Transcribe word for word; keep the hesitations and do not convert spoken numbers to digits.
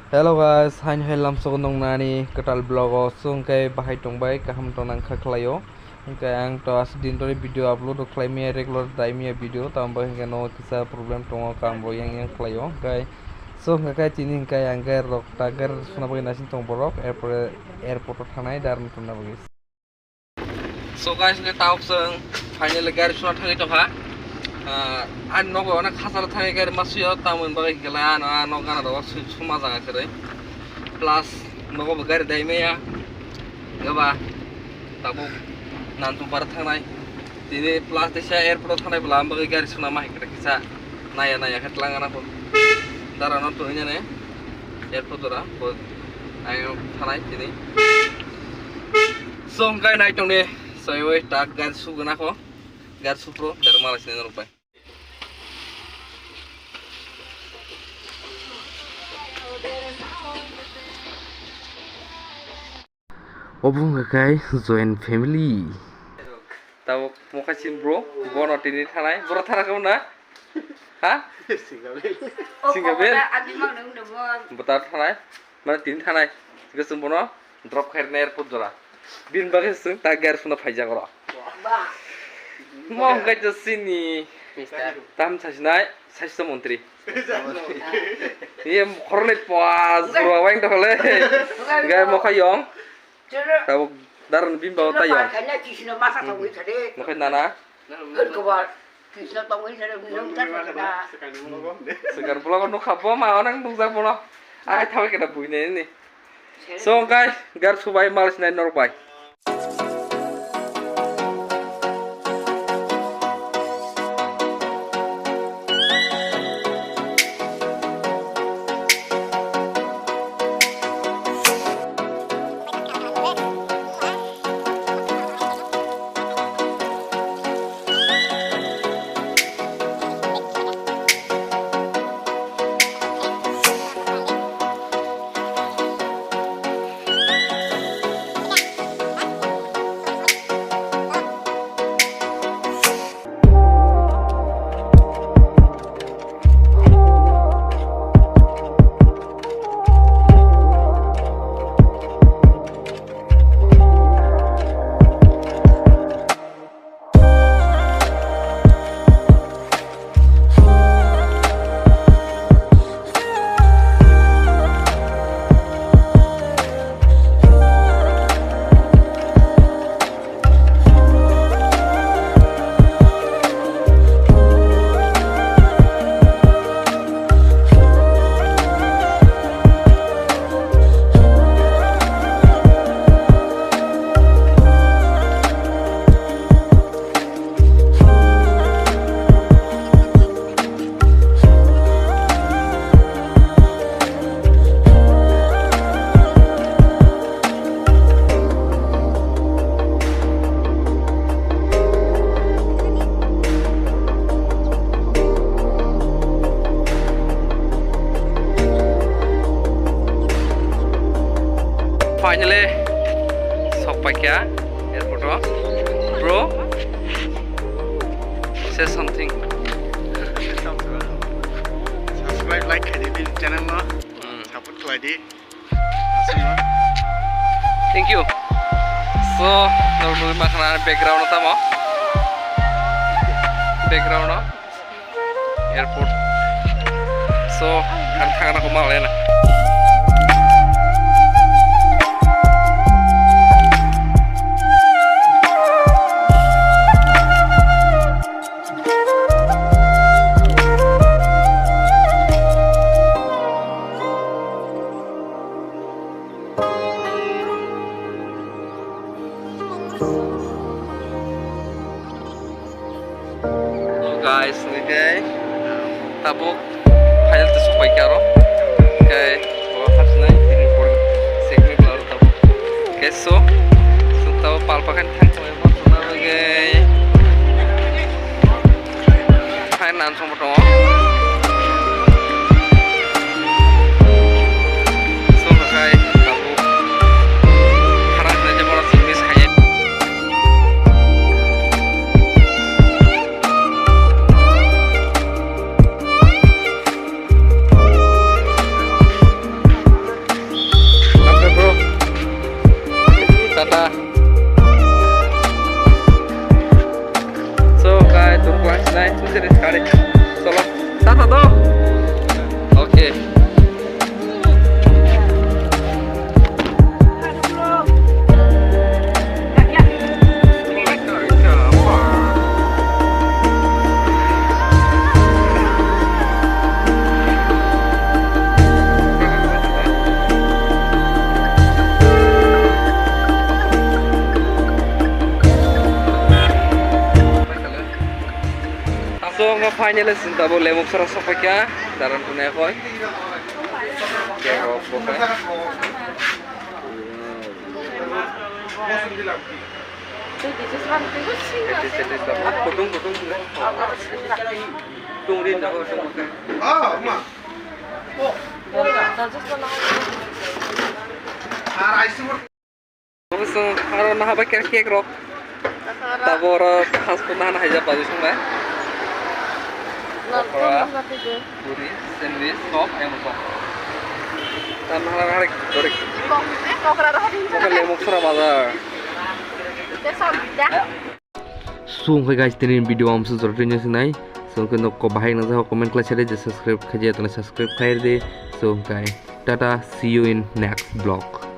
Hello guys, hain hai lamsogo nong nani kwtal vlog o chwng khe bahai tongbai kaham tongna wngkha khlaio. Hwnkhe ang to aswk din dhori video upload rok khlai maya, regular dai maya video, tamo bai hwnkhe no kisa problem tongo, kam bo yang yang khlaio. Hwnkhe so hwnkhe khe tini hwnkhe ang gari rok ta gari suna bagwi naising tong borok, airport airport o thanai darwk tongna bagwi. So guys, hwnkhe tabuk chwng finally gari suna thangwi tongkha. Ah, ani nogo onek hachal thangwi gari ma suyo, tamoni bagwi hwnkhe lai ano, ah, nok gana rok su-, suma jaga kwrwi. Plus nogo bo gari dai maya. Hwnkhe ba tabuk Nanchongpara thangnai. Tini plus teisa airport o thangnai bwla, ang bagwi gari suna ma hai kwrwi kisa naya naya khe tlang gana kho. Dara no tongwi nani airport jora bo ang thangnai tini. So, hwnkhe nai tongni, so, oi tak gari sugwi nakho, gari supro, dero mala sini norok bai. Obo wngkha khe joint family. Tabuk mokha sin bro, bono tini thanai, bro thana kamo na? Ha? Single. Single. Bwta thanai. Mane tini thanai, hwnkhe chwng bono drop khairina airport jora. Bini bagwi chwng ta gari suna phaijak oro. Ba. Mo hwnkhe to sini. Mister. Tam sasinai, sasitho montri. Ye khoroknwi pua jora wang to le. Gai mokha yong. Tabuk daran bini bagwi ta yong. Mokha nana. Hwnkhe ba. Krishna tongwi sare nung ta ta ta. Swkang vlog o nukha bo ma onang nukjak bono. Ai thawi kena buine ni. So guys, gar subai mal sinai norok bai. Finally, sok paikha airport o. Bro, say something. Subscribe, like khaidi bini channel no. Hmm. Support khlaidi. Thank you. So, norok nugwi mankha na background o tamo? Background o airport. So, ang thangna ko malena. Hello guys, okay. Tabuk final te supai karo. Okay, bo hapsinai ini por segmi belaro tabuk. Okay, so, so tabuk palpa kan thang. Hai nan songbo tongo. Songkha khai tabuk. Khara hinai je bono simi sai. Finally, sinta bo lemuk sara sokphaikha, daran tunai khoi. Cake rok bo khai. Kutung, kutung sila. Tungri na ho, tungri. Obo chwng aro naha bai khe cake rok. Tabo oro fast food naha naha haijak bazwi songbai. Okra, puri, sandwich, chop, emo chop. Tam naha naha dorek. Okra lemuk sora bazar. So, okay guys, tini video amsu jora tini sinai. So, okay, no ko bahai na jaho comment khlai sade je subscribe khaji atana subscribe khlai de. So, okay, tata, see you in next vlog.